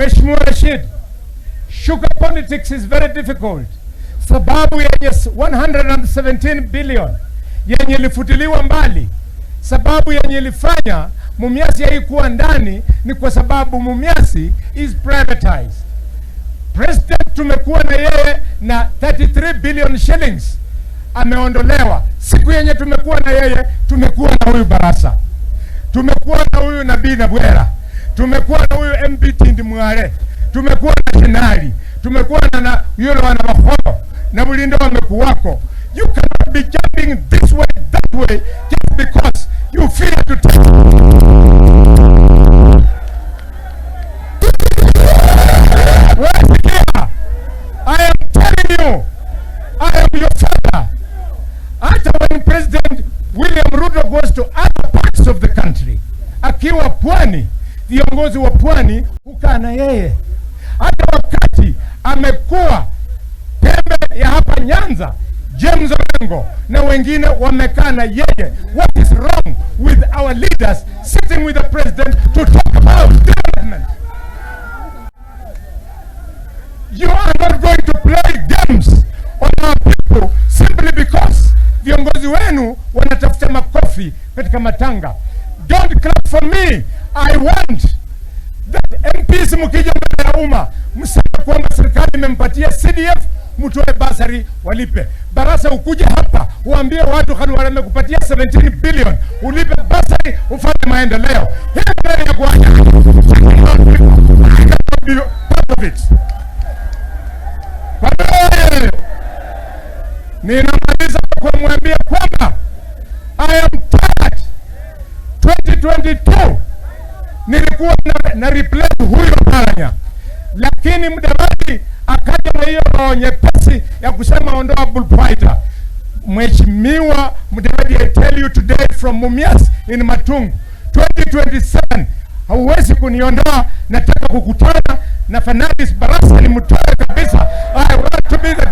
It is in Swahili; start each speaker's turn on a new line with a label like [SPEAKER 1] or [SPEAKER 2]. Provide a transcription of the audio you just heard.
[SPEAKER 1] Mheshimiwa Rashid, sugar politics is very difficult, sababu yenye 117 billion yenye ilifutiliwa mbali, sababu yenye ilifanya Mumias haikuwa ndani ni kwa sababu Mumias is privatized. President tumekuwa na yeye na 33 billion shillings ameondolewa. Siku yenye tumekuwa na yeye, tumekuwa na huyu Barasa, tumekuwa na huyu Nabii Nabwera, tumekuwa na huyu MP Tindi Mwale, tumekuwa na Shinali, tumekuwa na yule wana Bakholo na Bulindo wamekuwako. You cannot be jumping this way, that way, just because you fear to take. Wewe sikia, I am telling you, I am your father. Hata when President William Ruto goes to other parts of the country, akiwa pwani, viongozi wa pwani hukaa na yeye. Hata wakati amekuwa pembe ya hapa Nyanza, James Orengo na wengine wamekaa na yeye. What is wrong with our leaders sitting with the president to talk about development? You are not going to play games on our people simply because viongozi wenu wanatafuta makofi katika matanga. Don't clap for me. I want that MPs mkija mbele ya umma mseme kwamba serikali imempatia CDF, mtoe basari walipe. Barasa ukuje hapa uambie watu kanu wamekupatia 17 billion, ulipe basari ufanye maendeleo. Hii maneno ya kuacha be part of it. Kwa hiyo ninamaliza kwa kumwambia kwamba I am tired. 2022 nilikuwa na replace huyo Paranya, lakini Mudavadi akaja na hiyo roho nyepesi ya kusema ondoa bullfighter. Mheshimiwa Mudavadi, I tell you today from Mumias in Matungu, 2027 hauwezi kuniondoa. Nataka kukutana na Fernandes Barasa nimtoe kabisa. I want to be the